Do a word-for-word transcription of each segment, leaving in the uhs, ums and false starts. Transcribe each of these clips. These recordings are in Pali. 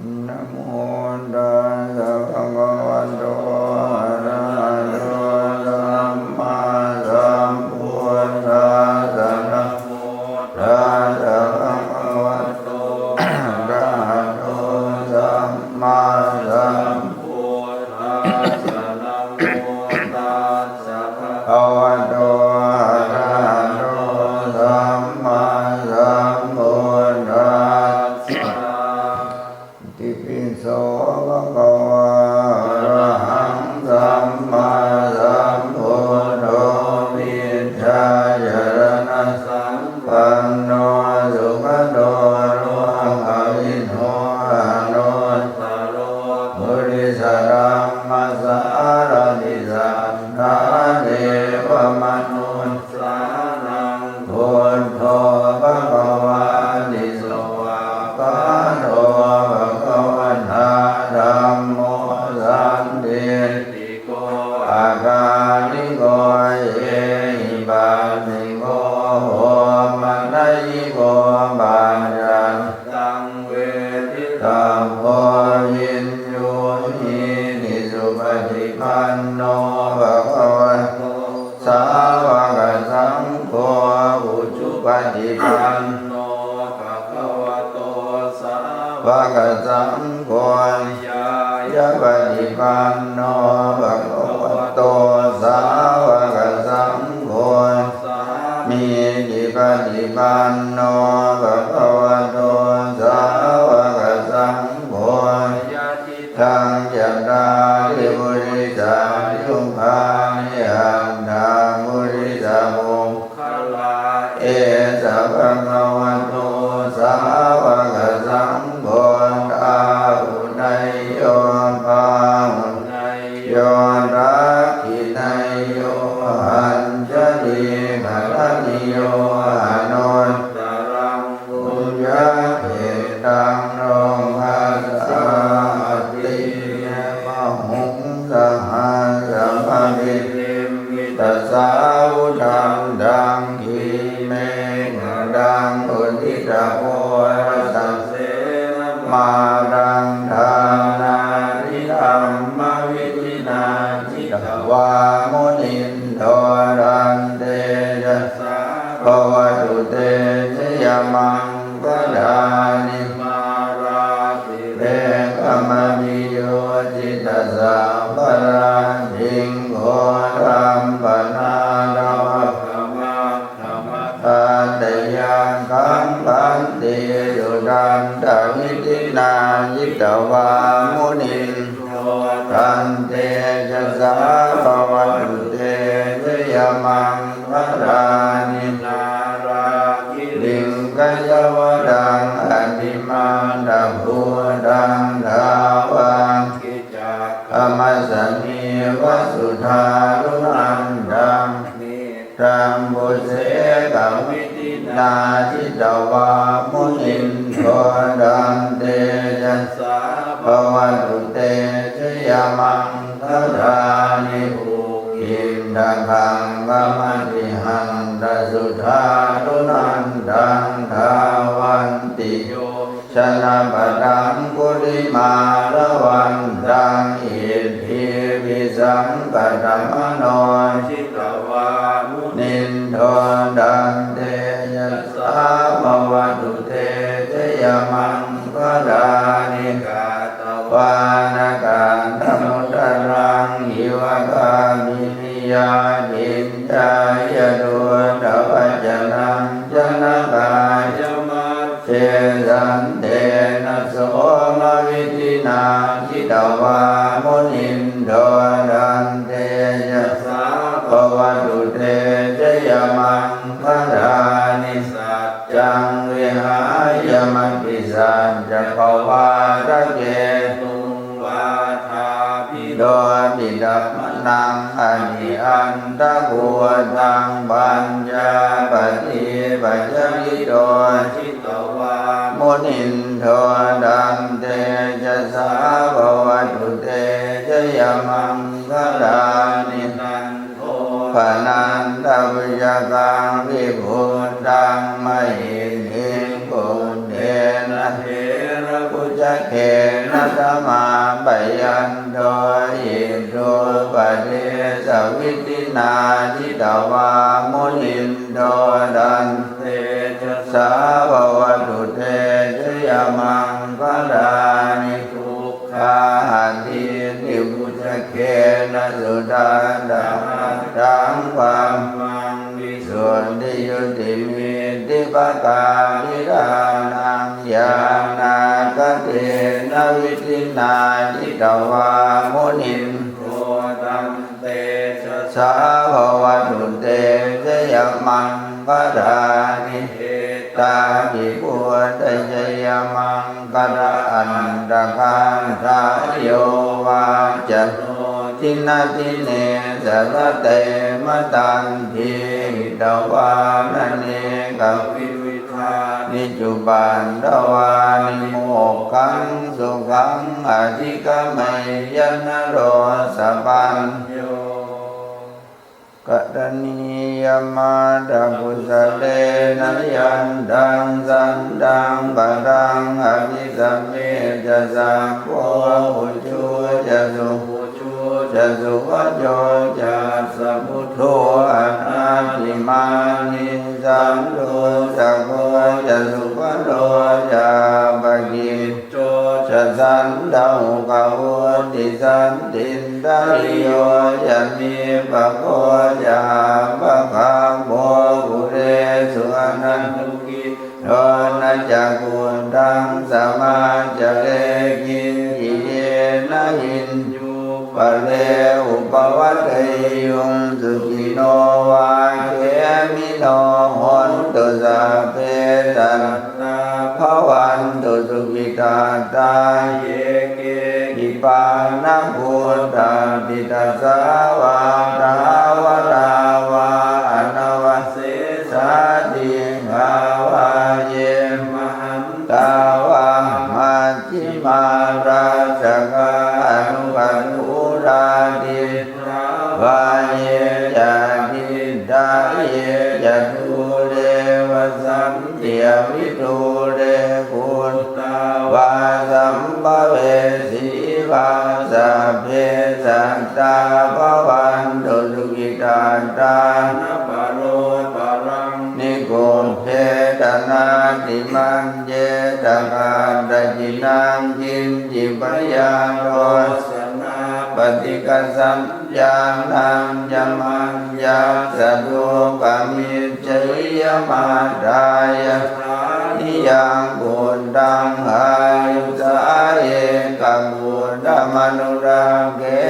Namo tassa bhagavato arahato sammāsambuddhassa. Namo tassa bhagavato arahato sammāsambuddhassa. Namo tassa bhagavato arahato sammāsambuddhassa. Itipi so bhagavā arahaṃ sammāsambuddho vijjācaraṇasampanno sugato lokavidū anuttaro purisadammasārathi satthā devamanussānaṃ buddho bhagavāti. Svākkhāto bhagavatā dhammo sandiṭṭhiko akāliko ehipassiko opanayiko paccattaṃ veditabbo viññūhīti. Supaṭipanno bhagavato sāvakasaṅgho, ujupaṭipanno bhagavato sāvakasaṅgho, ñāyapaṭipanno bhagavato sāvakasaṅgho, sāmīcipaṭipanno bhagavato sāvakasaṅgho, yadidaṃ cattāri purisayugāni aṭṭha purisapuggalā, esa bhagavato sāvakasaṅgho, āhuneyyo pāhuneyyo dakkhiṇeyyo añjalikaraṇīyo anuttaraṃ puññakkhettaṃ lokassāti. Bāhuṃ sahassamabhinimmitasāvudhantaṃ grīmekhalaṃ uditaghorasasenamāraṃ dānādidhammavidhinā jitavā munindo tantejasā bhavatu te jayamaṅgalāni. Mārātirekamabhiyujjhitasabbarattiṃ ghorampanāḷavakamakkhamathaddhayakkhaṃ khantīsudantavidhinā jitavā munindo tantejasā bhavatu te jayamaṅgalāni. Nāḷāgiriṃ gajavaraṃ atimattabhūtaṃ dāvaggicakkamasanīva sudāruṇantaṃ mettambusekavidhinā jitavā munindo tantejasā bhavatu te jayamaṅgalāni. Ukkhittakhaggamatihatthasudāruṇantaṃ dhāvantiyo janapathaṅgulimālavantaṃ iddhībhisaṅkhatamano jitavā munindo tantejasā bhavatu te jayamaṅgalāni. Katvāna kaṭṭhamudaraṃ iva gabbhinīyā ciñcāya duṭṭhavacanaṃ janakāyamajjhe santena somavidhinā jitavā munindo tantejasā bhavatu te jayamaṅgalāni. Saccaṃ vihāya matisaccakavādaketuṃ vādābhiropitamanaṃ atiandhabhūtaṃ paññāpadīpajalito jitavā munindo tantejasā bhavatu te jayamaṅgalāni. Nandopanandabhujagaṃ vibudhaṃ mahiddhiṃ puttena therabhujage na damāpayanto iddhūpadesavidhinā jitavā munindo tantejasā bhavatu te jayamaṅgalāni. Duggāhadiṭṭhibhujagena sudaṭṭhahatthaṃ brahmaṃ visuddhijutimiddhibakābhidhānaṃ ñāṇāgadena vidhinā jitavā munindo tantejasā bhavatu te jayamaṅgalāni. Etāpi buddhajayamaṅgala-aṭṭhagāthā yo vācano dinadine sarate matandī hitvānanekavividhāni cupaddavāni mokkhaṃ sukhaṃ adhigameyya naro sapañño. Karaṇīyamatthakusalena yantaṃ santaṃ padaṃ abhisamecca sakko ujū ca suhujū ca suvaco cassa mudu anatimānī santussako ca subharo ca appaki cco ca sallahukavutti santindriyo ca nipako ca appagabbho kulesu ananugiddho na ca khuddaṃ samācare kiñci yena viññū pare upavadeyyuṃ. Sukhino vā khemino hontu sabbe sattā bhavantu sukhitattā. Ye keci pāṇabhūtatthi tasā vā thāvarā vā anavasesā dīghā vā ye mahantā vā maj jhimā rassakā aṇukathūlā diṭṭhā vā ye ca adiṭṭhā ye ca dūre vasanti avidūre guttā vā sambhavesī vā sabbe sattā bhavantu sukhitattā. Na paro paraṃ nikubbetha nātimaññetha katthaci naṃ kiñci byārosanā paṭighasaññā nañca maññassa dukkhamiccheyya. Mātā yathā niyaṃ puttaṃ āyusā ekaputtamanurakkhe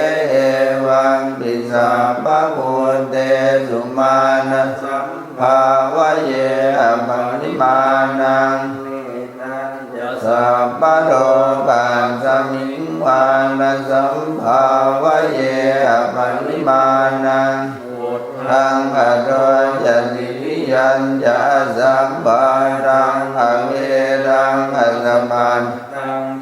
evampi sabbabhūtesu mānasa bhāvaye aparimāṇaṃ. Mettañca sabbalokasmiṃ mānasambhāvaye aparimāṇaṃ. Uddhaṃ adho ca tiriyañca asambādhaṃ averaṃ asapattaṃ.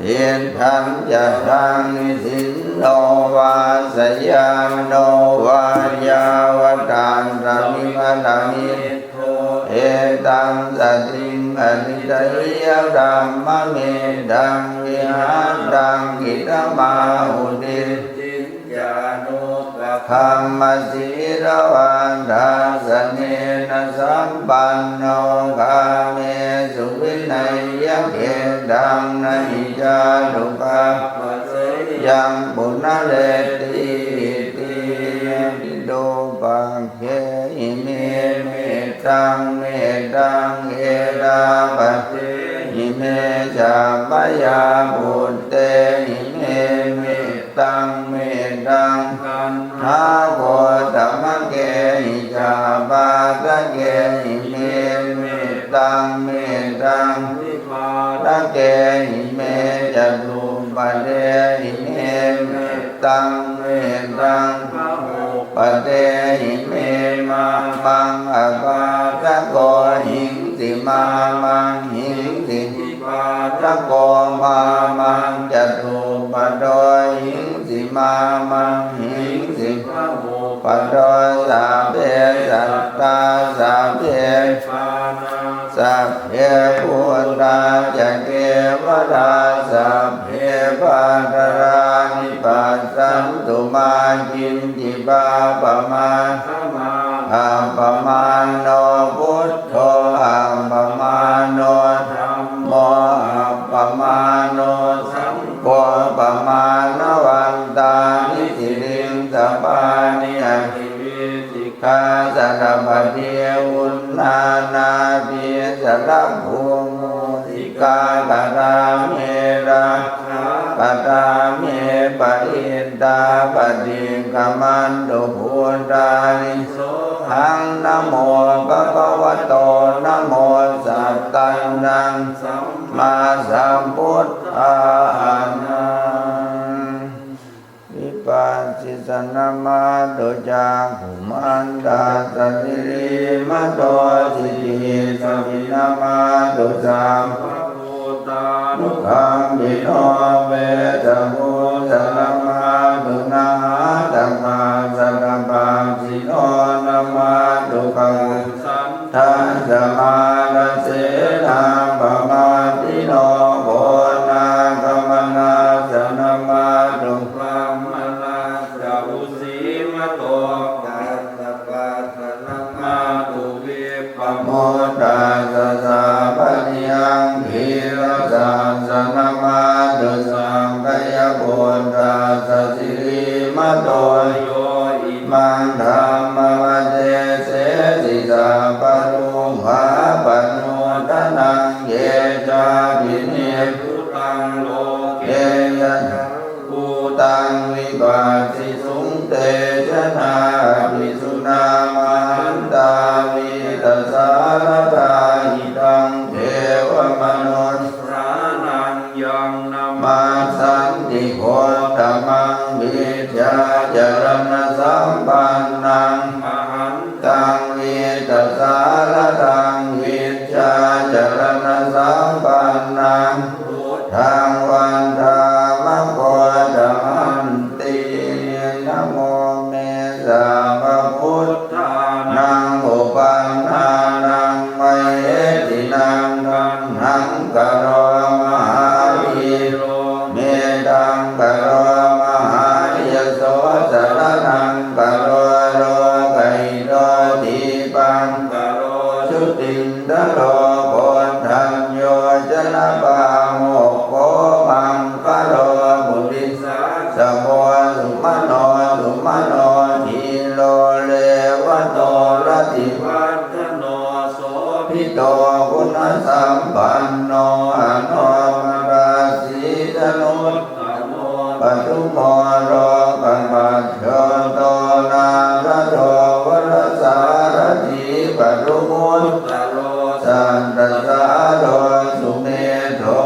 Tiṭṭhañcaraṃ nisinno vā sayāno vā yāvatassa vigatamiddho etaṃ satiṃ adhiṭṭheyya brahmametaṃ vihāraṃ idhamāhu. Diṭṭhiñca anupagamma sīlavā dassanena sampanno kāmesu vineyya gedhaṃ na hi jātu gabbhaseyyaṃ punaretīti. Virupakkhehi me mettaṃ mettaṃ erāpathehi me sabbapāṇibhūtehi me mettaṃ mettaṃ taṇhāgotapakehi ca bhāsakehi me mettaṃ mettaṃ dvipādakehi me catuppadehi me mettaṃ mettaṃ bahuppadehi me. Mā maṃ abhāsako hiṃsi mā maṃ hiṃsi dvipādako mā maṃ catuppado hiṃsi mā maṃ hiṃsi bahuppado. Sabbe sattā sabbe pāṇā sabbe bhūtā ca kevalā sabbe pādarāni passantu mā kiñci pāpamakkhammā. Appamāṇo buddho appamāṇo dhammo appamāṇo saṅgho pamāṇavantāni sirīsapāni ativī sikkhāsanapadī uṇṇānābhī sarabū mūsikā karāme rakkhā karāme parittā paṭikkamantu bhūtāni. Sohaṃ namo bhagavato namo sattannaṃ sammāsambuddhānaṃ. Vipassissa namatthu cakkhumantassa sirīmato sijihissa vinamatthu sabbabhūtānukampino vessabhussa namatthu nhātakassa tapassino namatthu kakutsandhassa mārasenappamaddino konāgamanassa namatthu brāhmaṇassa vusīmato kassapassa namatthu vippamuttassa sāvatthiyaṃ girigasassa namatthu sakyaputtassa sirīmato yo imaṃ dhammamadesesi sabbalokūpanuddhanaṃ ye cāpi nibbutaṃ loke yathā bhūtaṃ vipassisuṃ te janā apisuṇā mahantā vītasāradā hitaṃ devamanussānaṃ yaṃ namassanti gottamaṃ vijjācaraṇasampannaṃ mahantaṃ vītasāradaṃ vijjācaraṇasampannaṃ buddhaṃ vandāma gottamanti. Namo me sabbabuddhānaṃ uppannānaṃ mahesinaṃ taṇhaṅkaro mahāvīro medhaṅkaro mahāyaso saraṇaṅkaro lokahito dīpaṅkaro jutiṃ dharo koṇḍañño janapāmokkho maṅgalo purisaṃ sabbo sumano sumano dhīro revato rativaḍḍhano sobhito guṇasampanno anomadassī januttamo padumo lokapajjoto nārado varasārathī padumu ttaro sattasāro sumedho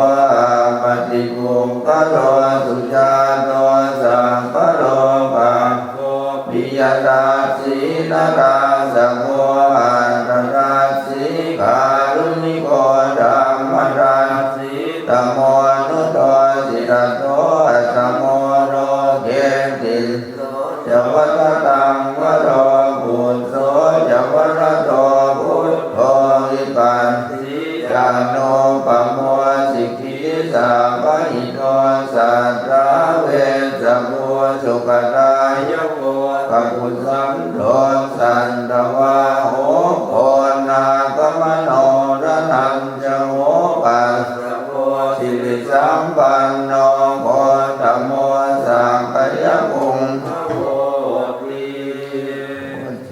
appaṭipuggalo sujāto sabbalokaggo piyadassī narāsabho atthadassī kāruṇiko dhammadassi tamonudo sirato asamo loke tisso ca varadaṃ varo phusso ca varado buddho vipassī ca anūpamo sikhī sabbahito satthā vessabhū sukhadāyako kakusandho satthavāho konāgamano raṇañjaho kassapo sirisampanno gotamo sakyapuṅgavo.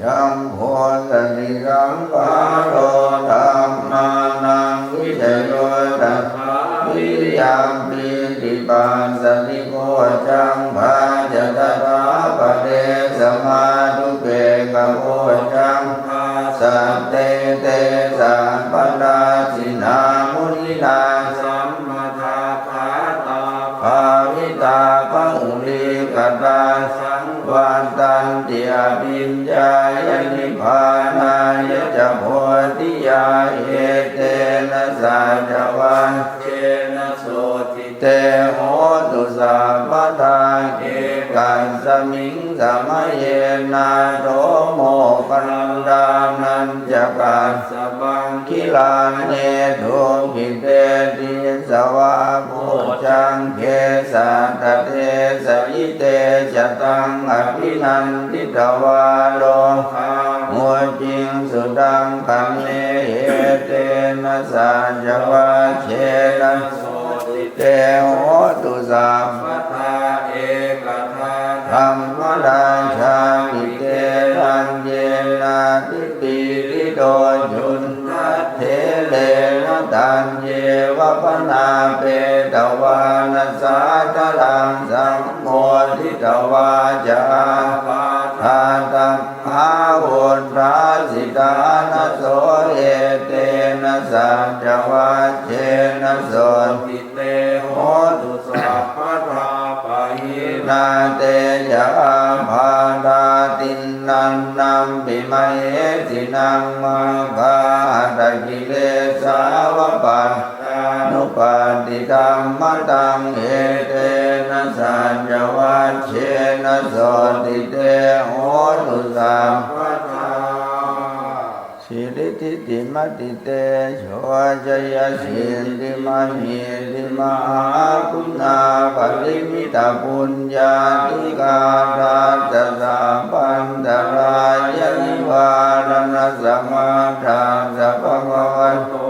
Jambusatisaṅkhāro dhammānaṃ vicayo tathā vīriyampītipassaddhi bojjhaṅgā ca tathāpare samādhupekkhabojjhaṅgā sattete sabbadassinā muninā sammadakkhātā bhāvitā bahulīkatā saṃvattanti abhiññāya nibbānāya ca bodhiyā. Etena saccavajjena sotthi te hotu sabbadā. Ekasmiṃ samaye nātho moggallānañca kassapaṃ gilāne dukkhite disvā bojjhaṅge satta desayi te ca taṃ abhinanditvā rogā mucciṃsu taṅkhaṇe. Etena saccavajjena sotthi te hotu sabbadā. Ekadā dhammarājāpi gelaññenābhipīḷito cundattherena taññeva bhaṇāpetvāna sādaraṃ sammoditvā ca ābādhā tam- hā vuṭṭhāsi ṭhānaso. Etena saccavajjena sotthi te hotu sabbadā. Pahīnā te ca ābādhā tiṇṇannampi mahesinaṃ maggāhatakilesāva pattānuppattidhammataṃ. Etena saccavajjena sotthi te hotu sabbadā. Siridhitimatitejojayasiddhimahiddhimahāguṇāparimitapuññādhikārassa sabbantarāyanivāraṇasamatthassa bhagavato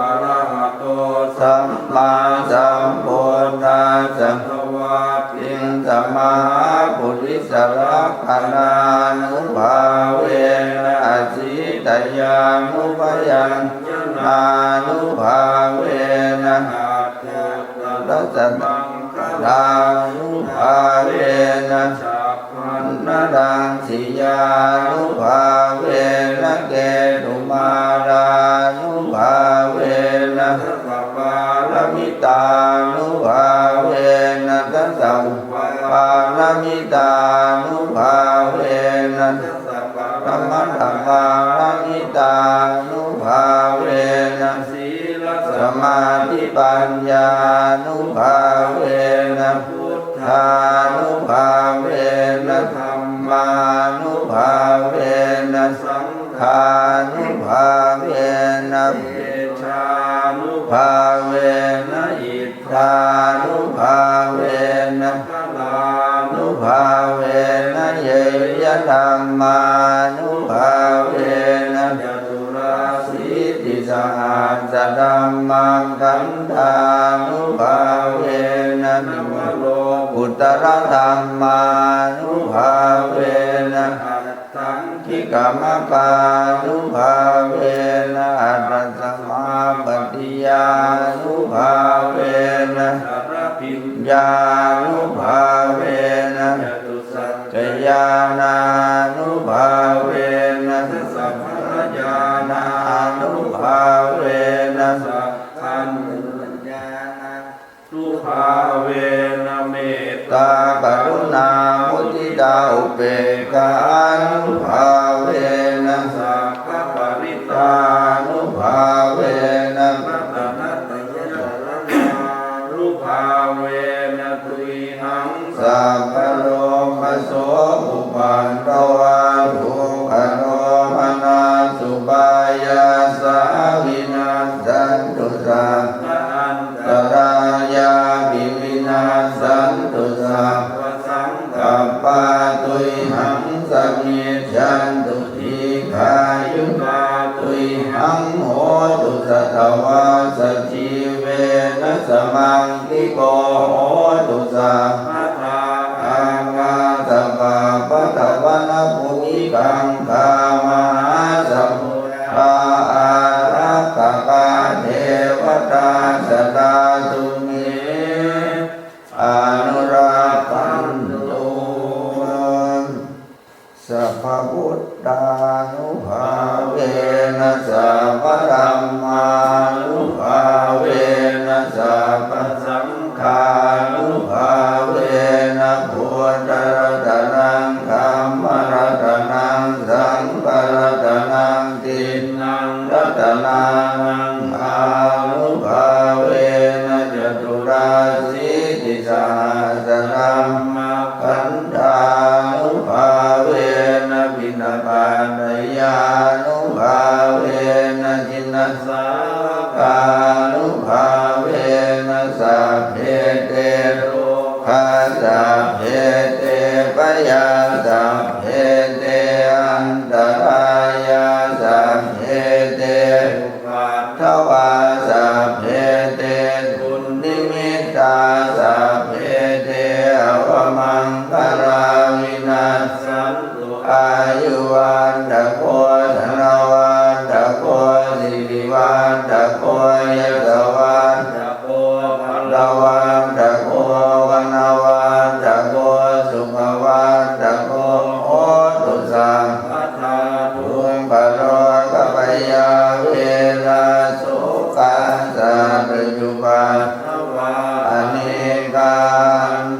arahato sammāsambuddhassa dvattiṃsamahāpurisalakkhaṇānubhāvena asītyānubyañjanānubhāvena aṭṭhattarasaṇānubhāvena chabbānanasiyānubhāvena ketumālānubhāvena dasapāramitānubhāvena dasaupaparamitānubhāvena dasaparamatthapāramitānubhāvena sīlasamādhipaññānubhāvena buddhānubhāvena dhammānubhāvena saṅghānubhāvena tejānubhāvena iddhānubhāvena balānubhāvena ñeyyadhammānubhāvena caturāsītisahassadhammakkhandhānubhāvena navalokuttaradhammānubhāvena aṭṭhaṅgikamaggānubhāvena aṭṭhasamāpattiyānubhāvena chaḷabhiññānubhāvena catusaccañāṇānubhāvena dasabalañāṇānubhāvena sakkhaṇubyañjanānubhāvena mettākaruṇāmuditāupekkhānubhāvena sabbaparittānubhāvena ratanattayasaraṇānubhāvena tuyhaṃ sabbarogasokupaddavadukkhadomanassupāyāsā vinassantu sabbaantarāyāpi vinassantu sabbasaṅkappā tuyhaṃ samijjhantu dīghāyutā tuyhaṃ hotu satavassajīvena samaṅgiko hotu sabbadā. Ākāsapabbatavanabhūmigaṅgāmahāsamuddā ārakkhakā devatā sadā tumhe anurakkhantu. Sabbabuddhānubhāvena sabbadhammānubhāvena sabbasaṅghānubhāvena buddharatanaṃ dhammaratanaṃ saṅgharatanaṃ tiṇṇaṃ ratanānaṃ ānubhāvena caturāsītisahassadhammakkhandhānubhāvena piṇḍapātayānubhāvena jinasā sabbe te bhayā sabbe te antarāyā sabbe te upaddavā sabbe te dunnimittā sabbe te avamaṅgalā vinassantu āyuvaḍḍhako dhanavaḍḍhako sirivaḍḍhako yasavaḍḍhako balavaḍḍhako vaṇṇavaḍḍhako sukhavaḍḍhako hotu sabbadā. Dukkharogabhayā verā sokā sattu cupaddavā anekā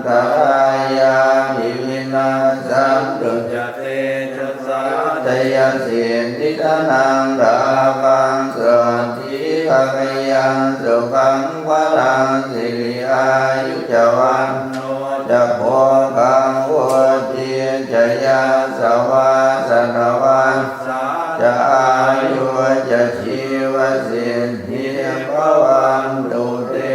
antarāyāpi vinassantu ca tejasā. Jayasiddhi dhanaṃ lābhaṃ sotthi bhāgyaṃ sukhaṃ balaṃ siri āyu ca vaṇṇo ca bhogaṃ vuḍḍhī ca yasavā satavassā ca āyū ca jīvasiddhī bhavantu te.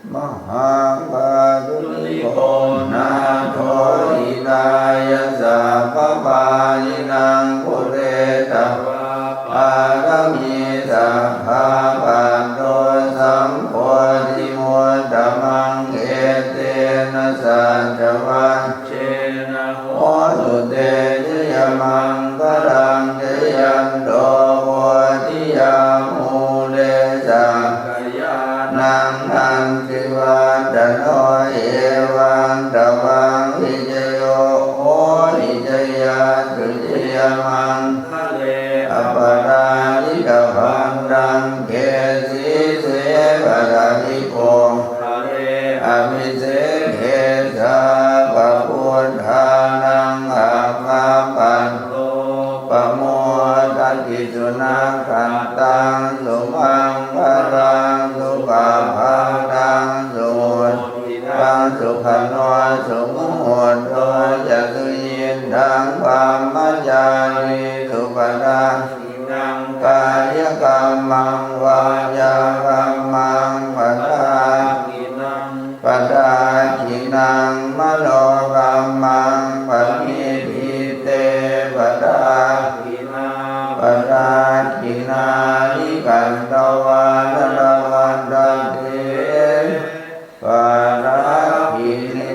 Mahākāruṇiko nātho hitāya sabbapāṇinaṃ pūretvā pāramī sabbā patto sambodhimuttamaṃ etena saccavajjena hotu te jayamaṅgalaṃ. Jayanto bodhiyā mūle sakyānaṃ nandivaḍḍhano evaṃ tvaṃ vijayo hohi jayassu jayamaṅgale aparājitapallaṅke sīse paṭhavipokkhare abhiseke sabbabuddhānaṃ aggappatto pamodati. Sunakkhattaṃ sumaṅgalaṃ supabhātaṃ suhuṭṭhitaṃ sukhaṇo sumuhutto ca suyiṭṭhaṃ brahmacārisu padakkhiṇaṃ kāyakammaṃ vācākammaṃ padakkhiṇaṃ padakkhiṇaṃ manokammaṃ paṇidhī te padakkhiṇā padakkhiṇāni katvāna labhantatthe padakkhiṇe.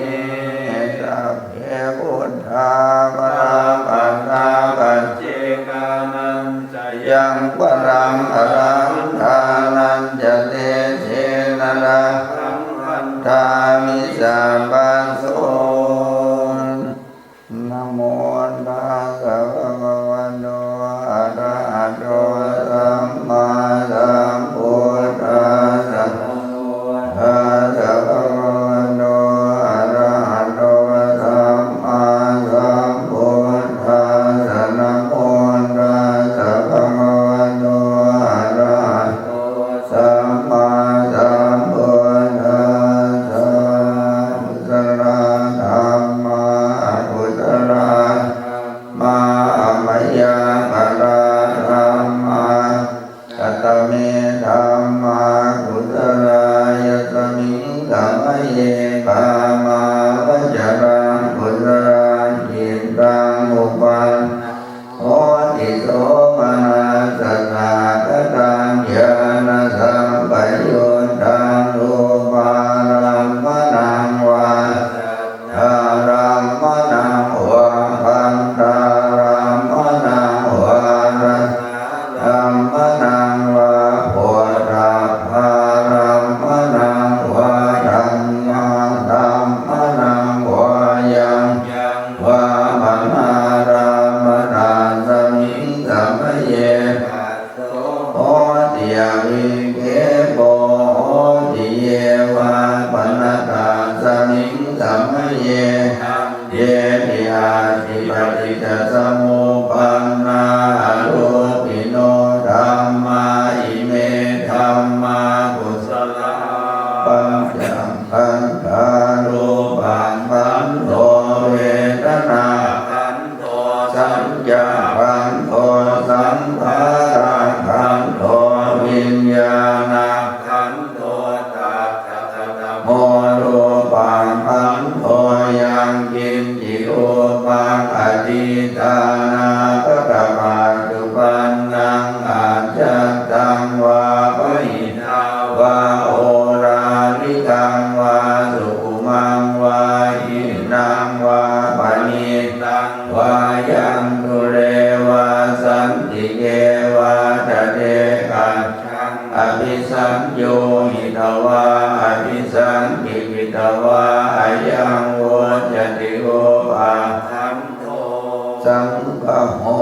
Sabbe buddhā balappattā paccekānañca yaṃ balaṃ arahantānañca tejena rakkhaṃ bandhāmi sabbaso. Namo tassa bhagavato arahato sammāsambuddhassa. Tassa bhagavato arahato sammāsambuddhassa. Namo tassa bhagavato arahato sammāsambuddhassa. Kusalā dhammā akusalā dhammā abyākatā dhammā. Katame dhammā kusalā? Yasmiṃ samaye kāmāvacaraṃ kusalaṃ cittaṃ uppannaṃ hoti somanassasahagataṃ ñāṇasampayuttaṃ rūpārammaṇaṃ vā saddārammaṇaṃ vā gandhārammaṇaṃ vā rasārammaṇaṃ vā phoṭṭhabbārammaṇaṃ vā dhammārammaṇaṃ vā yaṃ yaṃ vā panārabbha tasmiṃ samaye phasso hoti avikkhepo hoti. Ye vā pana tasmiṃ samaye ṭhāne ṭheti atthi paṭiccasamuppannā arūpino dhammā ime dhammā kusalā. Pañcakkhandhā rūpakkhandho vedanākkhandho saññākkhandho saṅkhārakkhandho viññāṇakkhandho. Tattha katamo vā sukhumaṃ vā hīnaṃ vā paṇītaṃ vā yaṃ dūre vā santike vā tadekajjhaṃ abhisaññūhitvā abhisaṅkhipitvā ayaṃ vuccati uppaṭṭhaṃ kho saṅgaho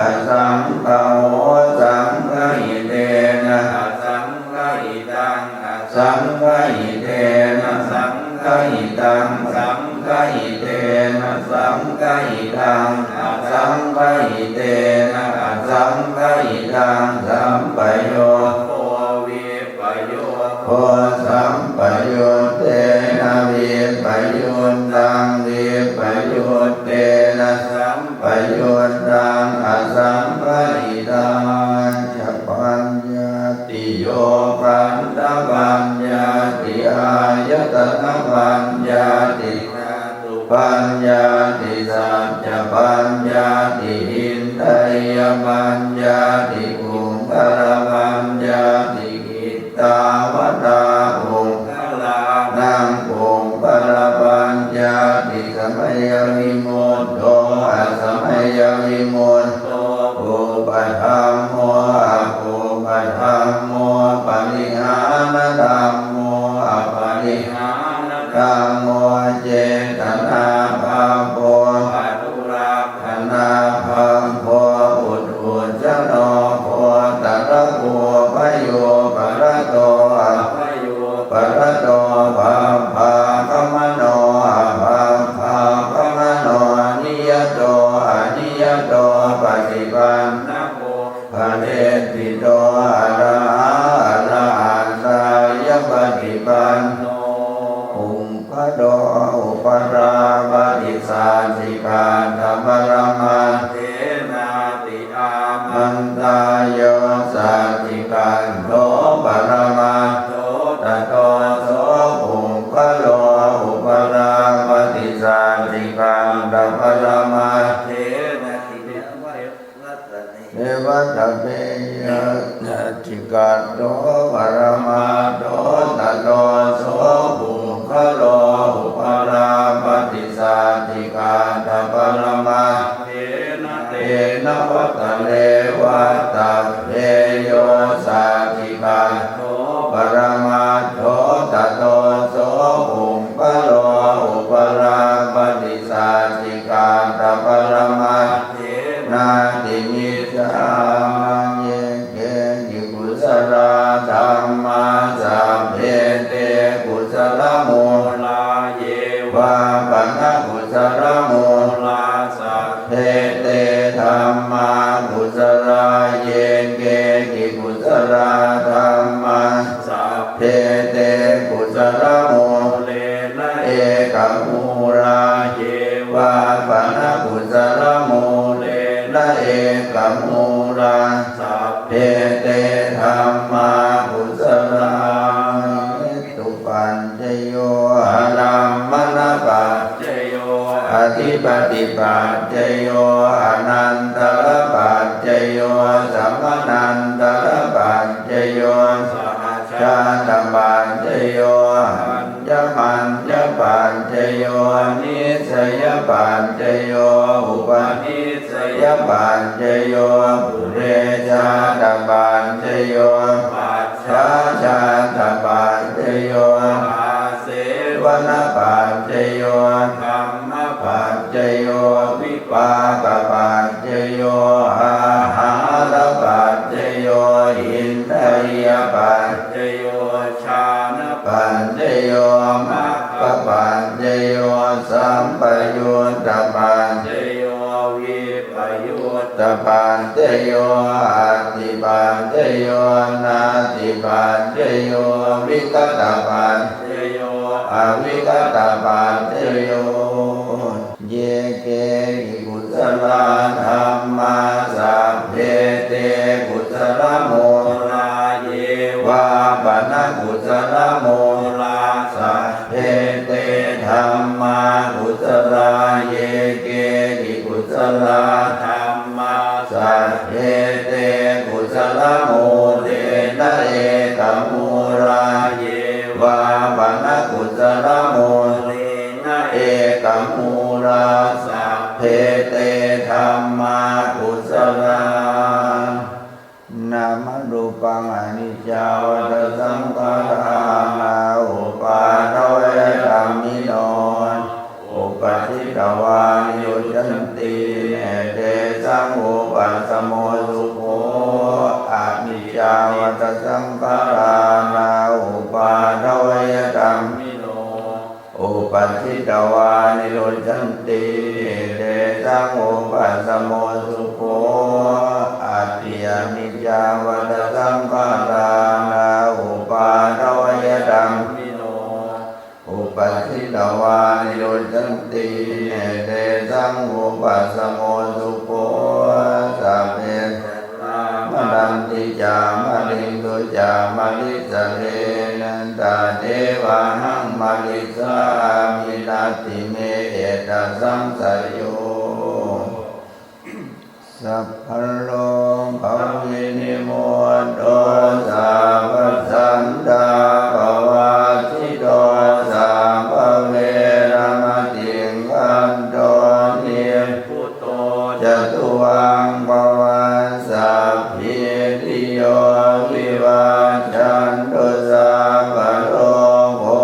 asaṅgaho saṅgahitena asaṅgahitaṃ asaṅgahitena saṅgahitaṃ saṅgahitena saṅgahitaṃ asaṅgahitena asaṅgahitaṃ sampayogo vippayogo sampayuttena vippayuttaṃ vippayuttena sampayuttaṃ asaṅgahitañca paññattiyo khandhapaññatti āyatanapaññatti dhātupaññatti saccapaññatti indriyapaññatti puggalapaññatti kittāvatā puggalānaṃ puggalapaññatti samayavimutto asamayavimutto kuppadhammo akuppadhammo parihānadhammo aparihānadhammo cetanābhabbo anurak khanābhabbo puthujjano gotrabhū bhayūparato abhayūparato bhabbāgamano abhabbāgamano niyato aniyato paṭipannako phaleṭṭhito arahā arahattāya paṭipanno puggalo upalabbhati sacchikaṭṭhaparamaṭṭhenāti āmantā. Yo sacchikaṭṭho paramaṭṭho tato so puggalo upalabbhati sacchikaṭṭhaparamaṭṭhena. Evatabeyya sacchikaṭṭho paramaṭṭho tato so puggalo upalabbhati sacchikaṭṭhaparamaṭṭhena. Tena vata re vattabbe yo sacchikaṭṭho paramaṭṭho tato so puggalo upalabbhati sacchikaṭṭhaparamaṭṭhe nāti micchā. Ye keci kusalā dhammā sabbe te kusalamūlā. Ye vā pana kusalamūlā sabbe te dhammā kusalā. Ye keci kusalā dhammā sabbe te kusalamūlena ekamūlā. Ye vā pana kusalamūlena ekamūlā sabbe te dhammā kusalā. Hetupaccayo ārammaṇapaccayo adhipatipaccayo anantarapaccayo samanantarapaccayo sahajātapaccayo aññamaññapaccayo nissayapaccayo upanissayapaccayo purejātapaccayo pacchājātapaccayo āsevanapaccayo dhammapaccayo vipākapaccayo āhārapaccayo indriyapaccayo jhānapaccayo maggapaccayo sampayuttapaccayo vippayuttapaccayo atthipaccayo natthipaccayo vigatapaccayo avigatapaccayo. Ye keci kusalā dhammā sabbe te kusalamūlā. Ye vā pana kusalamūlā sabbe te dhammā kusalā. Ye keci kusalā dhammā sabbe te kusalamūlena ekamūlā. Ye vā pana kusalā Saramūlena ekamūlā sabbe te dhammā kusalā. Nāmarūpaṃ aniccā vata saṅkhārā na uppādavayadhammino, uppajjitvā nirujjhanti, tesaṃ vūpasamo sukho. Aniccā vata saṅkhārā na uppādavayadhammino, uppajjitvā nirujjhanti, tesaṃ vūpasamo sukho. Atthi aniccā vata saṅkhārā na uppādavayadhammino, uppajjitvā nirujjhanti, tesaṃ vūpasamo sukho. Sabbe maranti ca mariṃsu ca marissare, tathevāhaṃ marissāmi natthi me ettha saṃsayo. Sabbarogavinimutto sabbasantāpavajjito sabbaveramatikkanto nib buto ca tuvaṃ bhava. Sabbītiyo vivajjantu sabbarogo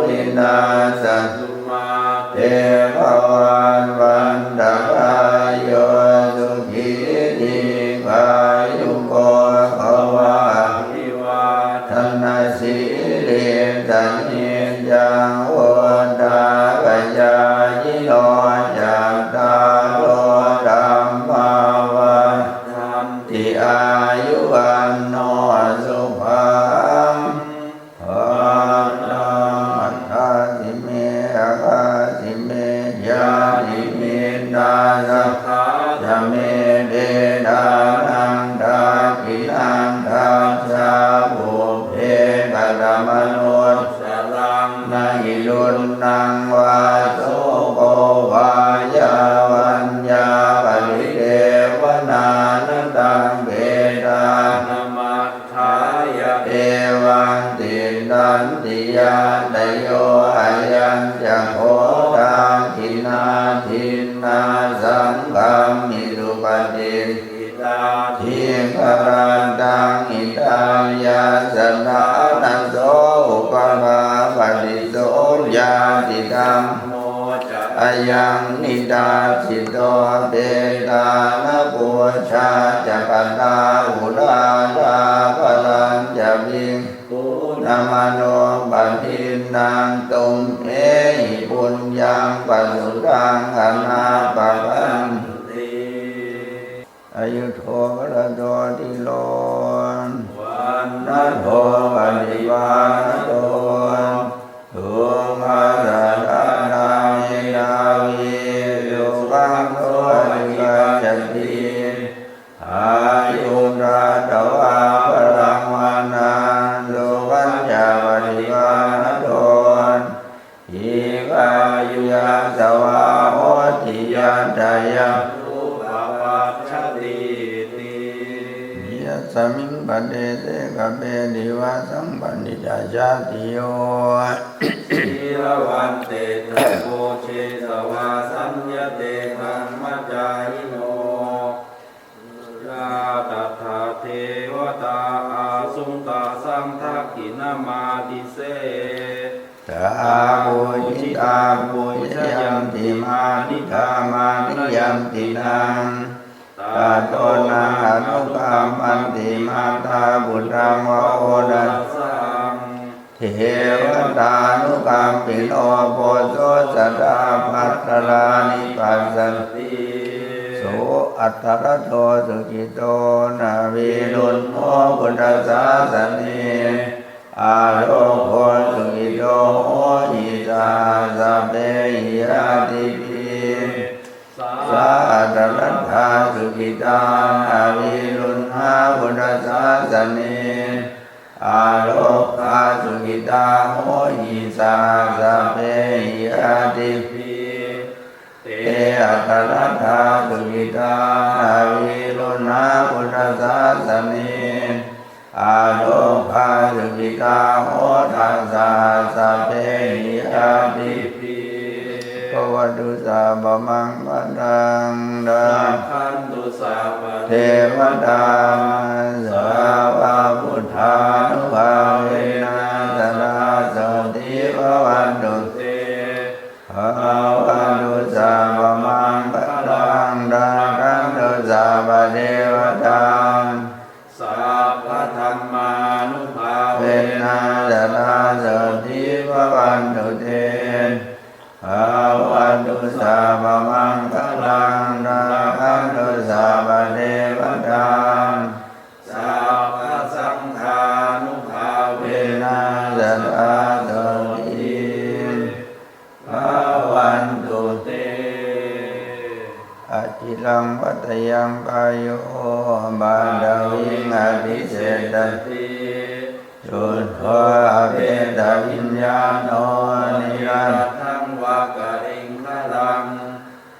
vinassatu mā te bhavatvantarāyo sukhī dīghāyuko bhava. Abhivādanasīlissa niccaṃ vuḍḍhāpacāyino cattāro dhammā vaḍḍhanti āyu vaṇṇo sukhaṃ balaṃ. Adāsi me akāsi me ñātimittā sakhā ca me petānaṃ dakkhiṇaṃ dajjā pubbe katamanussaraṃ. Na hi ruṇṇaṃ vā soko vā yā vaññā paridevanā, na taṃ petānamatthāya evaṃ tiṭṭhanti ñātayo. Ayañca kho dakkhiṇā dinnā saṅghamhi supati ṭṭhitā dīgharattaṃ hitāyassa ṭhānaso upapāgati. So ñātidhammo ca ayaṃ nidassito petāna pūjā ca katā uḷārā balañca bhikkhūnamanuppadinnaṃ. Tumhehi puññaṃ pasutaṃ anappakanti. Āyudo balado dhīro vaṇṇado paṭibhāṇado sukhassa dātā medhāvī sukhaṃ so adhigacchati. Āyuṃ datvā balaṃ vaṇṇaṃ sukhañca paṭibhāṇado dīghāyu yasavā hoti yattha yatthūpapajjatīti. Yasmiṃ padese kape divā sampannitā jātiyo sīlavantettha pūjessavā saññate brahmacārino. Suddhā tadha devatā āsuṃ tāsaṃ dakkhiṇamādise. Taṃ pūjitā pūjayanti mānitā mānayanti taṃ. Tato naṃ anukampanti mātā puttaṃ va oḷāsaṃ. Devatānukampino poso sadā bhadrāni passati. So atthaladdho sukhito navīruḷho buddhasāsane. Arogho sukhito hohi saha sabbehi ñātibhi. Sā atthaladdhā sukhitā navīruḷhā buddhasāsane. Arogā sukhitā hohi saha sabbehi ñātibhi. Te atthaladdhā sukhitā navīruḷhā buddhasāsane. Arogā sukhitā hotha saha sabbehi Bhavatu sabbamaṅgalaṃ, rakkhantu sabbadevatā, sabbabuddhānubhāvena, sadā sotthī bhavantu te. Bhavatu sabbamaṅgalaṃ, rakkhantu sabbadevatā, sabbadhammānubhāvena, sadā sotthī bhavantu te. Bhavatu sabbamaṅgalaṃ, rakkhantu sabbadevatā, sabbasaṅghānubhāvena, sadā sotthī bhavantu te. Aciraṃ vatayaṃ kāyo, paṭhaviṃ adhisessati, chuddho apetaviññāṇo, niratthaṃva kaliṅgaraṃ.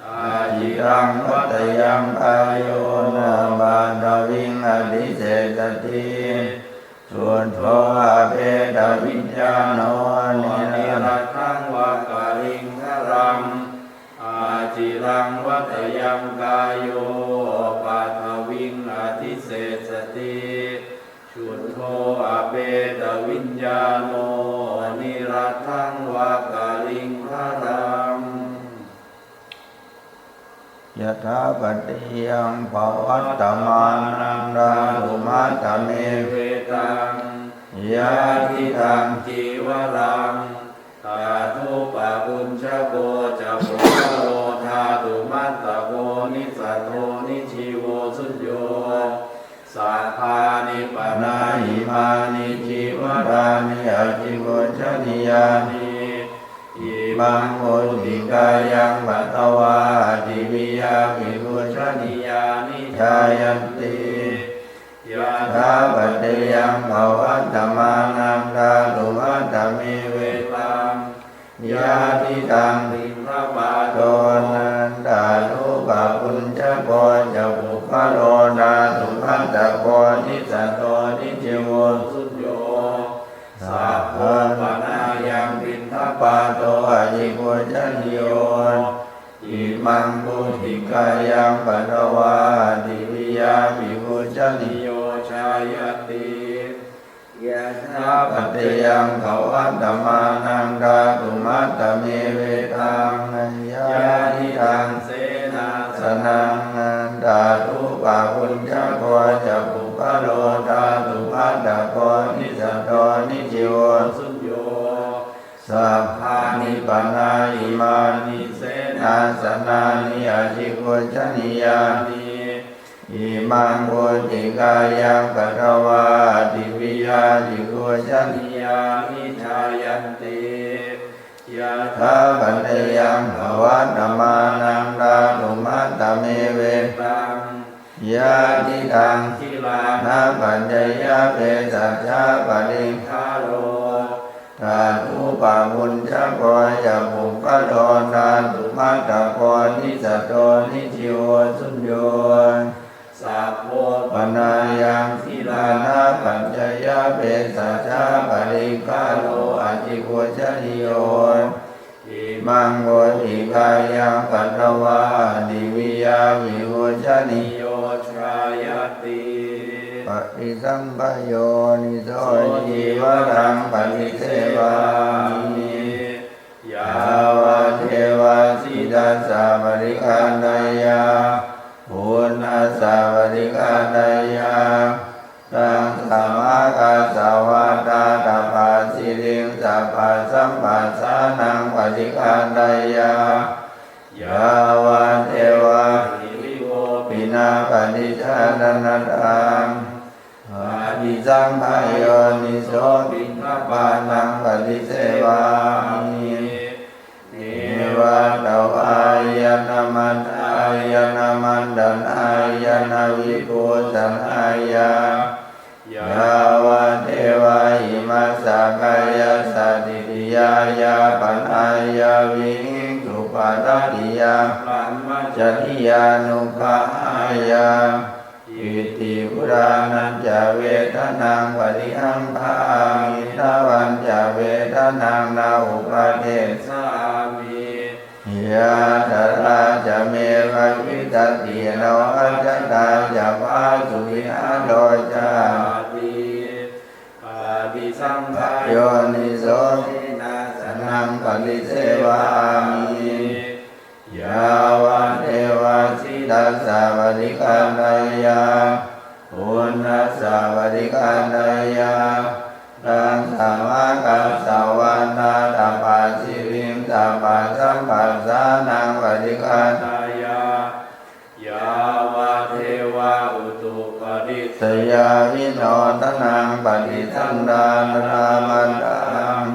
Aciraṃ vatayaṃ kāyo, paṭhaviṃ adhisessati, chuddho apetaviññāṇo, niratthaṃva kaliṅgaraṃ. Aciraṃ vatayaṃ kāyo, paṭhaviṃ adhisessati, chuddho apetaviññāṇo, niratthaṃva kaliṅgaraṃ. Yathāpaccayaṃ pavattamānaṃ dhātumattamevetaṃ, yadidaṃ cīvaraṃ, tathūpabhuñjako ca puggalo, dhātumattako nissatto nijjīvo suñño. Sabbāni panāhi māni cīvarāni abhipūjanīyāni, imaṃ mūsikāyaṃ patvā, adiviya abhipūjanīyāni jāyanti. Yathāpaccayaṃ pavattamānaṃ dhātumattamevetaṃ, yadidaṃ piṇḍapāto, tathūpabhuñjako ca puggalo, dhātumattako nissatto nijjīvo suñño. Sabbo panāyaṃ piṇḍapāto abhipūjanīyo, imaṃ mūsikāyaṃ patvā, adiviya abhipūjanīyo jāyanti. Yathāpaccayaṃ pavattamānaṃ dhātumattamevetaṃ, yadidaṃ senāsanaṃ, tathūpabhuñjako ca puggalo, dhātumattako nissatto nijjīvo suñño. Sabbāni panāhimāni senāsanāni abhipūjanīyāni, imaṃ mūsikāyaṃ patvā, adiviya abhipūjanīyāni jāyanti. Yathāpaccayaṃ pavattamānaṃ dhātumattamevetaṃ, yadidaṃ gilānapaccayabhesajjaparikkhāro, tathūpabhuñjako ca puggalo, dhātumattako nissatto nijjīvo suñño. Sabbo panāyaṃ gilānapaccayabhesajjaparikkhāro abhipūjanīyo, imaṃ mūsikāyaṃ patvā, adiviya abhipūjanīyo jāyanti. Paṭisaṅkhā yoniso cīvaraṃ paṭisevāmi, yāvadeva sītassa paṭighāteyya, uṇhassa paṭighāteyya, taṃsamākāsavātātapasiriṃsapasamphassānaṃ paṭighāteyya, yāvadeva hirikopinapaṭicchādanatthaṃ paṭisaṅkhā yoniso piṇḍapātaṃ paṭisevāmi, neva davāya na madāya na maṇḍanāya na vibhūsanāya, yāvadeva imassa kāyassa ṭhitiyā yāpanāya vihiṃsuparatiyā brahmacariyānuggahāya, iti purāṇañca vedanaṃ paṭihaṅkhāmi, navañca vedanaṃ na uppādessāmi, Yathārā ca me bhavissati, āvajjatā ca phāsuvihāro cāti. Paṭisaṅkhā yoniso cenasanaṃ paṭisevāmi, yāvadeva sītassa paṭighāteyya, uṇhassa paṭighāteyya, dasābhāgassa vātātapasiriṃ sabbasampassānaṃ paṭighāteyya, yāvadeva utuparissayavinodanaṃ paṭisallānārāmatthaṃ.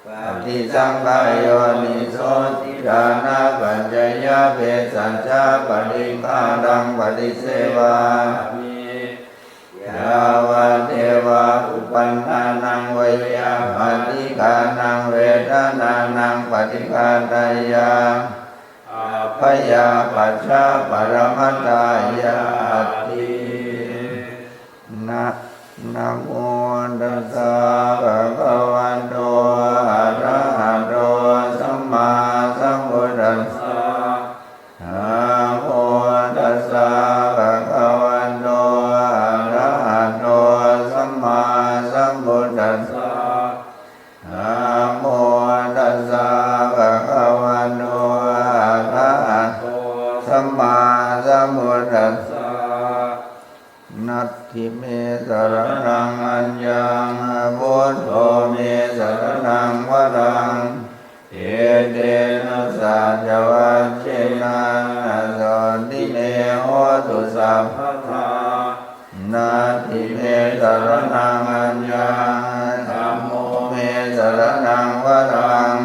Paṭisaṅkhā yoniso cittānapaccayavesaja paṭighātaṃ paṭisevāmi, yāvadeva uppannānaṃ veyyābādhikānaṃ vedanānaṃ paṭighāteyya, abyāpajjhaparamatāyāti. Na, namo tassa bhagavato arahato sammāsambuddhassa. Namo tassa bhagavato arahato sammāsambuddhassa. Namo tassa bhagavato arahato sammāsambuddhassa. Natthi me saraṇaṃ aññaṃ, buddho me saraṇaṃ varaṃ, etena saccavajjena sotthi me hotu sabbadā. Natthi me saraṇaṃ aññaṃ, dhammo me saraṇaṃ varaṃ,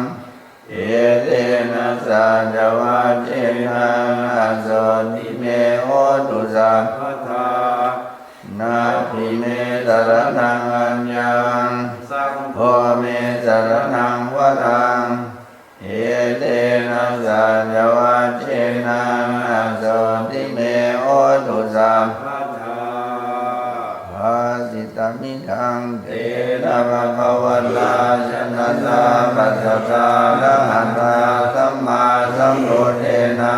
etena saccavajjena sotthi me hotu sabbadā. Natthi me saraṇaṃ aññaṃ, saṅgho me saraṇaṃ varaṃ, etena saccavajjena sotthi me hotu sabbadā. Bhāsitamidaṃ tena bhagavatā janatā padasā arahatā sammāsambuddhena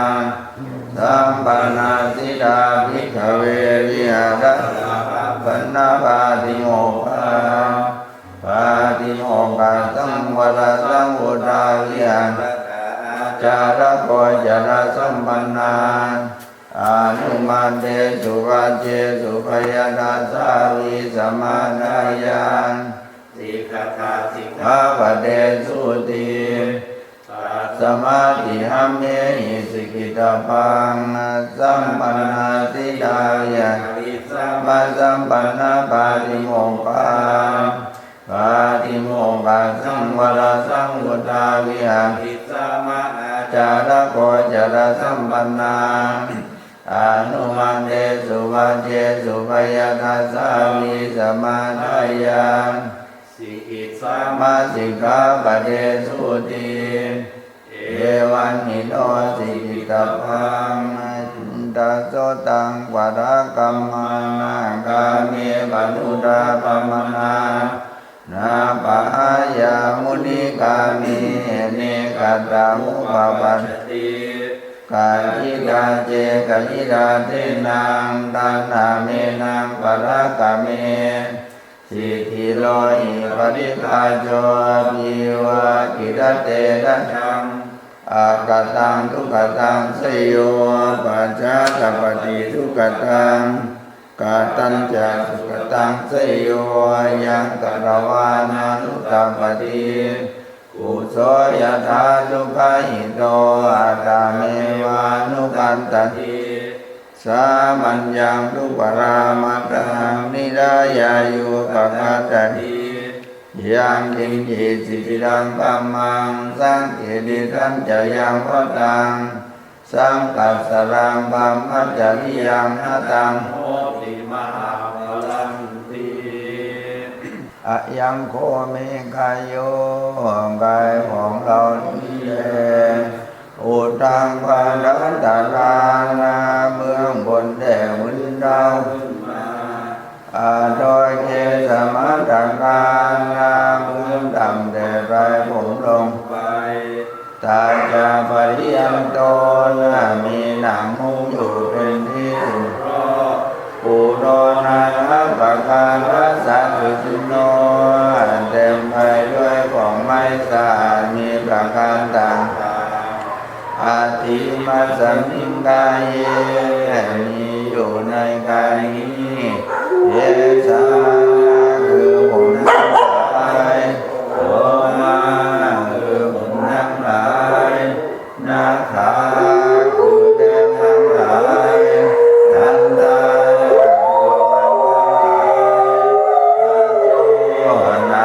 sampannā siddhā bhikkhave viharānāpaṇṇapātimokkhā. Pātimokkhāsaṃ varasaṃ vuṭṭhāviharakaācāragocarasambannā anumantesu vajjesu bhayadassāvisamathāya sikkhatā sikkhāpadesūti. Tasmā tīṇaṃ amhehi sikkhitabbaṃ. Sampannā siddhā viharissāma sampannapātimokkhā. Pātimokkhāsaṃ varasaṃ vuṭṭhāviharissāma ācāragocarasambannā anumantesu vajjesu bhayadassāvisamathāya sikkhissāma sikkhāpadesūti. Evaṃ hi no sikkhitabbaṃ. Daso taṃ parakkammaṃ nāgā me paṇḍuṭṭhappamanā na pahāya muni gāme ne katthaṃ upapajjati. Kacitā ce kacitā denaṃ taṇhamenaṃ parakkame. Siddhi lo hi paṭighajo piyuva kittete tatham akataṃ dukkhataṃ seyo pacchā tappati dukkhataṃ katañca sukataṃ seyo yaṃ katvāna nutappati. Kuso yathā dukkahito attameva anukampati. Sāmaññaṃ dupparāmaṭṭhaṃ niddhāya yupakaṭṭhati. Yaṅkiñci siddhidaṃ kammaṃ saṅkhittitañca yaṃ vataṃ saṅkhassaraṃ brahmacariyaṃ na taṃ hoti mahappalanti. Ayaṃ kho me kāyo กายของเรานี้แล uddhaṃ pādatalāna เบื้องบนแด่พื้นเท้า adho kesamatthakāna เบื้องต่ำแต่ปลายผมลงไป ตาจาปริยันโต มีหนังหุ้มอยู่เป็นที่สุดรอบ ปุโรณานะปะการัสสะ สุจินโน เต็มไปด้วยของไม่สะอาดมีประการต่างๆ อัตถิมัสสมิงกาเย มีอยู่ในกายนี้ เยสา คือผมทั้งหลาย โสมา คือผมทั้งหลาย นาคา คือเล็บทั้งหลาย ทันตา คือฟันทั้งหลาย โสนา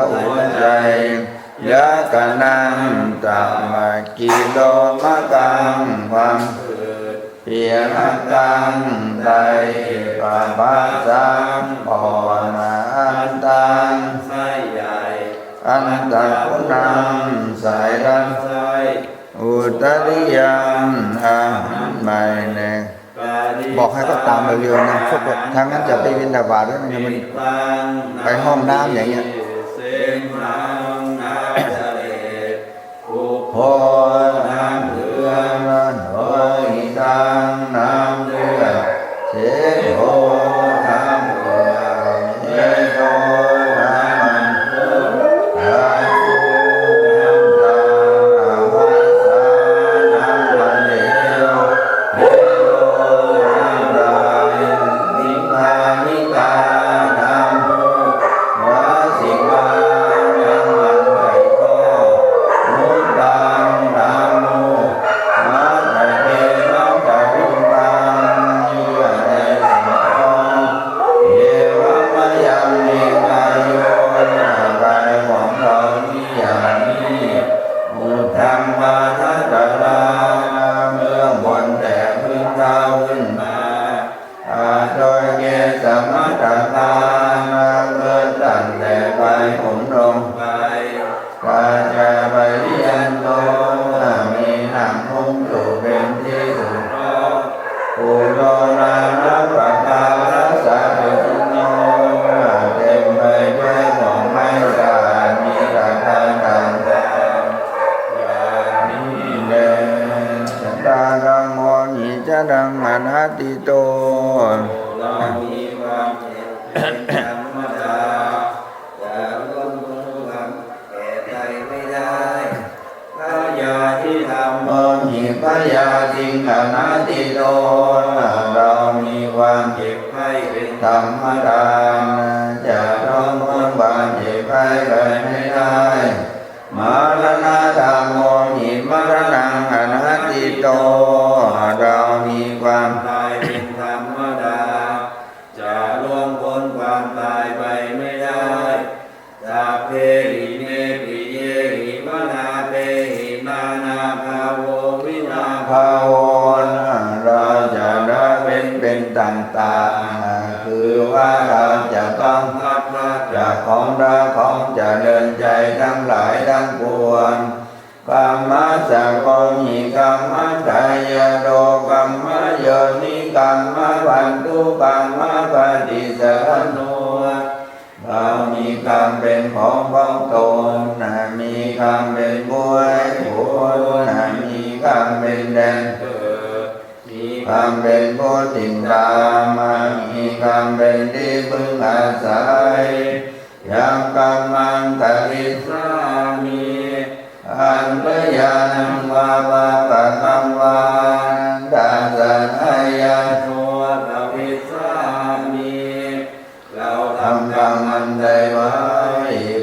หัวใจ ยะกะนัง ตะมะกิโลมะกัง ความ ปีหะกัง ไตรปะปะสัง ปอด อันตัง ไส้ใหญ่ อันตะกุณัง สายลำไส้ อุตตริยัง อาหารใหม่แน่ บอกให้เขาตามเร็วๆนะ พวกทางนั้นจะไปบิณฑบาตแล้วเนี่ย มันไปห้องน้ำอย่างเงี้ย เสมหัง น้ำเสลด ปุพโพ น้ำเหลือง โลหิตัง น้ำเลือด เสโท น้ำเหลือง เมโท น้ำมันข้น ทันโท น้ำตา อวัสสา น้ำมันเหลว เมโท น้ำลาย สิงคานิกา น้ำมูก วาสิกา น้ำมันไขข้อ มุตัง น้ำมูก มัตตะเท น้ำตะลุมปัง เยื่อในสมอง เอวัมมะยัง เมวาโย กายของเรานี้อย่างนี้ อุทธัง มาทัสสะรา เบื้องบนแต่พื้นเท้าขึ้นมา อาโดเกสะมัตตะกา เริ่มตั้งแต่ปลายผมลงไป กาจาปริยันโต มีหนังหุ้มอยู่เป็นที่สุดรอบ ปุโรณานะปะการัสสะ สุจินโน เต็มไปด้วยของไม่สะอาดมีประการต่างๆ อย่างนี้แล ชะตาธัมโม หิ จรัง อนัตถิโต เรามีความเห็นเป็นธรรมดา จะล่วงพ้นความแก่ตายไม่ได้ พยาธิธัมโม หิ พยาธิ อนัตถิโต เรามีความเจ็บไข้เป็นธรรมดา จะล่วงพ้นความเจ็บไข้ไปไม่ได้ มรณะธัมโม หิ มรณัง อนัตถิโต เรามีความตายเป็นธรรมดา จะล่วงพ้นความตายไปไม่ได้ สัพเพหิ เม ปิเยหิ มนาเปหิ นานาภาโว วินาภาโว เราจะละเว้นเป็นต่างๆ คือว่าเราจะต้องพลัดพรากจากของรักของเจริญใจทั้งหลายทั้งปวง Kammassakomhi kammadāyādo kammayogi kammabantu kammapaṭisaraṇo เรามีกรรมเป็นของของตน มีกรรมเป็นผู้ให้ผล มีกรรมเป็นแดนเกิด มีกรรมเป็นผู้ติดตาม มีกรรมเป็นที่พึ่งอาศัย Yaṃ kammaṃ karissāmi, kalyāṇaṃ vā pāpakaṃ vā, tassa dāyādo bhavissāmi. เราทำกรรมอันใดไว้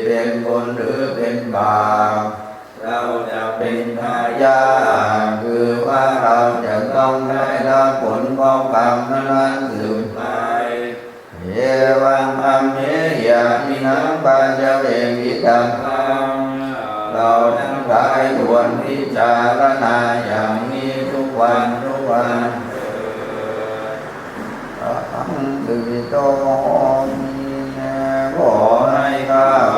เป็นบุญหรือเป็นบาป เราจะเป็นทายาท คือว่าเราจะต้องได้รับผลของกรรมนั้นๆ สืบไป Evaṃ amhehi adinnaṃ paccavekkhitabbaṃ เราทั้งหลายควรพิจารณาอย่างนี้ทุกวันทุกวันเถิด Ahaṃ sukhito homi ขอให้ข้าพ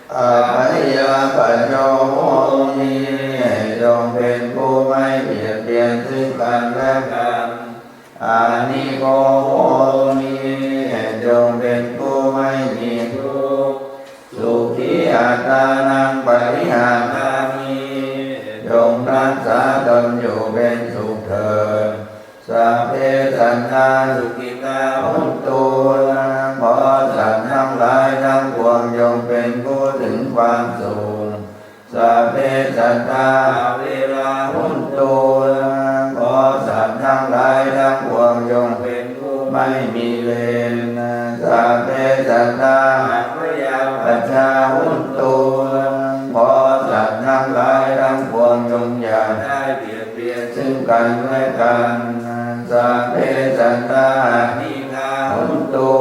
Abyāpajjho homi จงเป็นผู้ไม่เบียดเบียนซึ่งกันและกัน Anīgho homi จงเป็นผู้ไม่มีทุกข์ Sukhī attānaṃ pariharamāhi จงรักษาตนอยู่เป็นสุขเถิด Sabbe sattā sukhitā hontu ขอสัตว์ทั้งหลายทั้งปวงจงเป็นผู้ถึงความสุข Sabbe sattā averā hontu ขอสัตว์ทั้งหลายทั้งปวงจงเป็นผู้ไม่มีเวร Sabbe sattā abyāpajjhā hontu ขอสัตว์ทั้งหลายทั้งปวงจงอย่าได้เบียดเบียนซึ่งกันและกัน Sabbe sattā anīghā hontu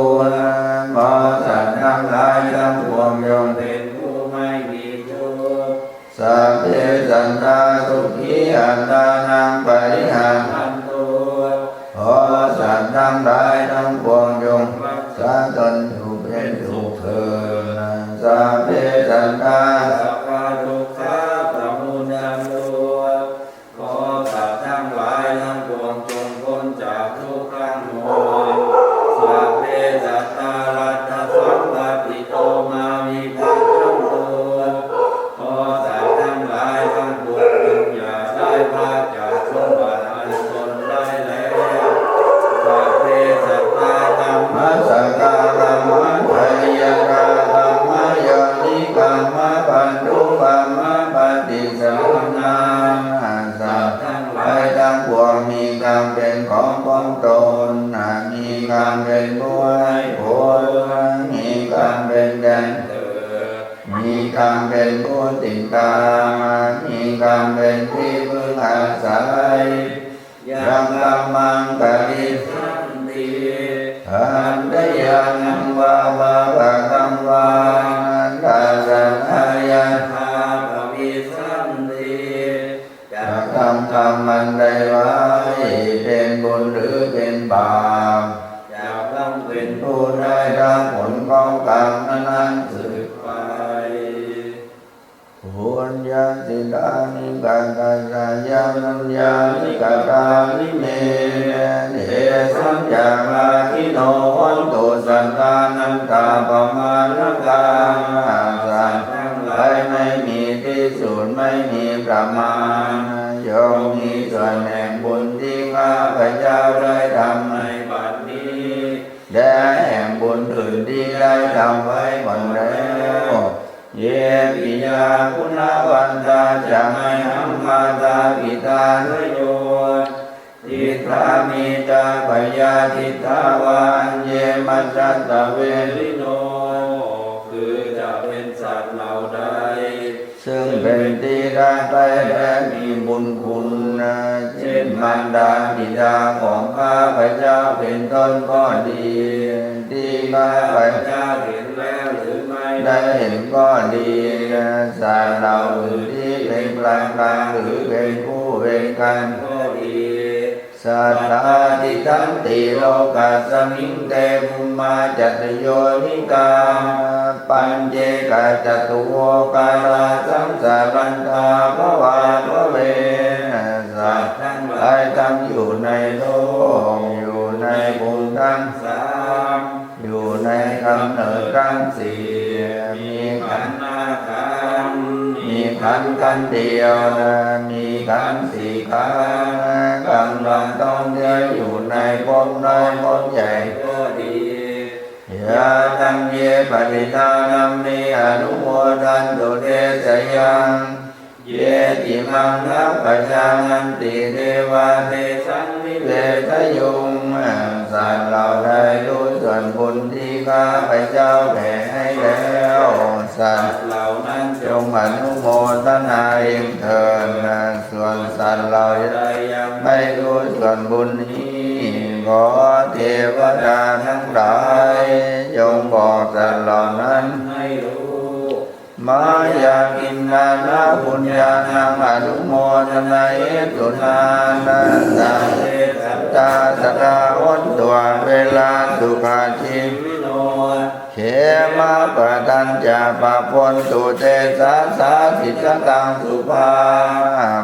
ขอสัตว์ทั้งหลายทั้งปวงจงเป็นผู้ไม่มีทุกข์ Sabbe sattā sukhī attānaṃ pariharantu ขอสัตว์ทั้งหลายทั้งปวงจงรักษาตนอยู่เป็นสุขเถิด Sabbe sattā sabbadukkhā pamuccantu ขอสัตว์ทั้งหลายทั้งปวงจงพ้นจากทุกข์ทั้งมวล Sabbe sattā laddhasampattito mā vigacchantu ขอสัตว์ทั้งหลายทั้งปวงจงอย่าได้พลาดจากสมบัติอันตนได้แล้ว Sabbe sattā kammassakā kammadāyakā kammayonī kammabandhū kammapaṭisaraṇā สัตว์ทั้งหลายทั้งปวงมีกรรมเป็นของของตน มีกรรมเป็นผู้ให้ผล มีกรรมเป็นแดนเกิด มีกรรมเป็นผู้ติดตาม มีกรรมเป็นที่พึ่งอาศัย Yaṃ kammaṃ karissanti kalyāṇaṃ vā pāpakaṃ vā tassa dāyādā bhavissanti จะทำกรรมอันใดไว้ เป็นบุญหรือเป็นบาป จะต้องเป็นผู้ได้รับผลของกรรมนั้นๆสืบไป Puññassidāni katassa yaṃ puññāni katāni me, tesaṃ ca bhāgino hontu sattānattapamāṇakā. สัตว์ทั้งหลายไม่มีที่สุด ไม่มีประมาณ จงมีส่วนแห่งบุญที่ข้าพเจ้าได้ทำในบัดนี้ และแห่งบุญอื่นที่ได้ทำไว้ก่อนแล้ว Ye piyā guṇavantā ca mayhaṃ mātā pitā yaṃ diṭṭhā me ca piyā diṭṭhā va aññe majjhattaverino คือจะเป็นสัตว์เหล่าใด ซึ่งเป็นที่รักใคร่และมีบุญคุณ เช่นมารดาบิดาของข้าพเจ้าเป็นต้นก็ดี ที่ข้าพเจ้าเห็นแล้วหรือไม่ได้เห็นก็ดี สัตว์เหล่าอื่นที่เป็นกลางๆ หรือเป็นคู่เป็นกันก็ดี Sattā tiṭṭhanti lokasmiṃ te bhummā catuyonikā pañcekacatuokkārā saṃsarantā bhavābhave. สัตว์ทั้งหลายตั้งอยู่ในโลก อยู่ในภูมิทั้งสาม อยู่ในกำเนิดทั้งสี่ มีขันธ์ห้าขันธ์ มีขันธ์ขันธ์เดียว มีขันธ์สี่ขันธ์ กำลังท่องเที่ยวอยู่ในภพน้อยภพใหญ่ก็ดี Yā taṃ ye patiṭṭhānaṃ me anumodantu te jayaṃ. Ye imaṃ na pajānanti devā tesaṃ nivedayuṃ. สัตว์เหล่าใดรู้ส่วนบุญที่ข้าพเจ้าแผ่ให้แล้ว สัตว์เหล่านั้นจงอนุโมทนาเองเถิด ส่วนสัตว์เหล่าใดยังไม่รู้ส่วนบุญนี้ ขอเทวดาทั้งหลายจงบอกสัตว์เหล่านั้นให้รู้ Mayā khiṇānaṃ puññānaṃ anumodanāhetunā sabbe sattā sadā hontu averā sukhajīvino. khemappadañca pabontu te sassāsi sataṃ sukhā.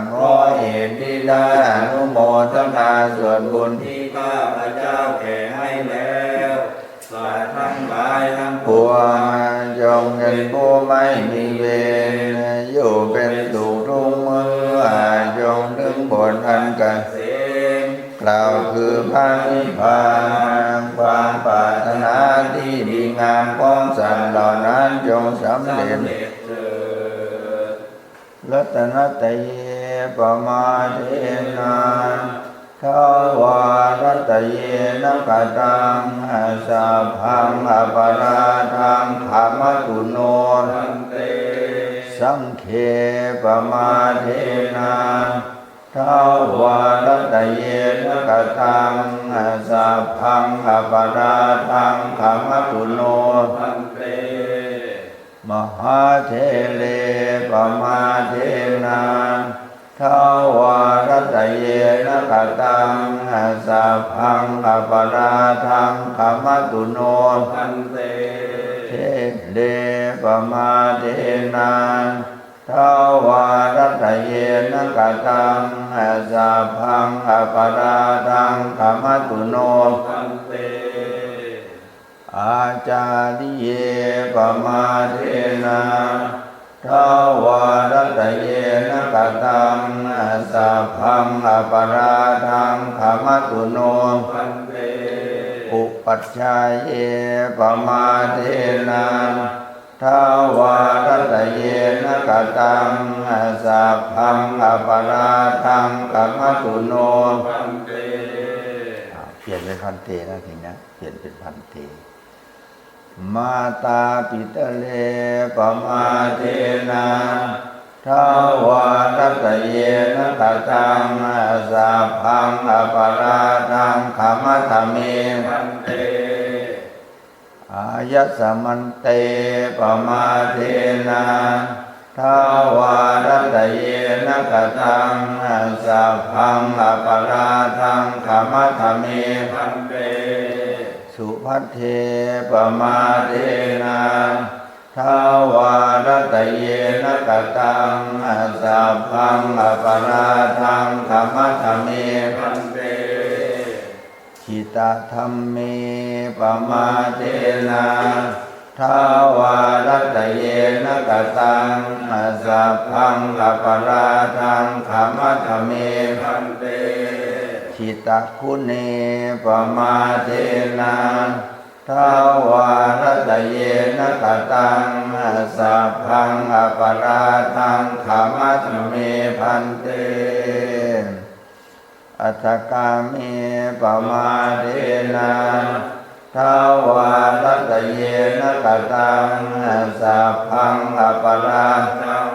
เพราะเหตุนี้ได้อนุโมทนาส่วนบุญที่ข้าพเจ้าแผ่ให้แล้ว สัตว์ทั้งหลายทั้งปวงจงเป็นผู้ไม่มีเวร อยู่เป็นสุขทุกเมื่อ จงถึงผลอันเกษม กล่าวคือพระนิพพาน ความปรารถนาที่ดีงามของสัตว์เหล่านั้นจงสำเร็จเถิด Ratanattaye pamādena dvārattayena kataṃ sabbaṃ aparādhaṃ khamatu no. Saṅghe pamādena dvārattayena kataṃ sabbaṃ aparādhaṃ khamatu no. Mahāthere pamādena dvārattayena kataṃ sabbaṃ aparādhaṃ khamatu no. There pamādena dvārattayena kataṃ sabbaṃ aparādhaṃ khamatu no. Ācariyūpamādena dvārattayena kataṃ sabbaṃ aparādhaṃ khamatu no. Upajjhāyūpamādena dvārattayena kataṃ sabbaṃ aparādhaṃ khamatu no. อ่า เปลี่ยนเป็นภันเตนะทีเนี้ย เปลี่ยนเป็นภันเต Mātāpitare pamādena dvārattayena kataṃ sabbaṃ aparādhaṃ khamatha me. Āyasmante pamādena dvārattayena kataṃ sabbaṃ aparādhaṃ khamatha me. Subhadde pamādena dvārattayena kataṃ sabbaṃ aparādhaṃ khamatha me. Jitadhamme pamādena dvārattayena kataṃ sabbaṃ aparādhaṃ khamatha me. Jitaguṇe pamādena dvārattayena kataṃ sabbaṃ aparādhaṃ khamatha me bhante. Athāgame pamādena dvārattayena kataṃ sabbaṃ aparādhaṃ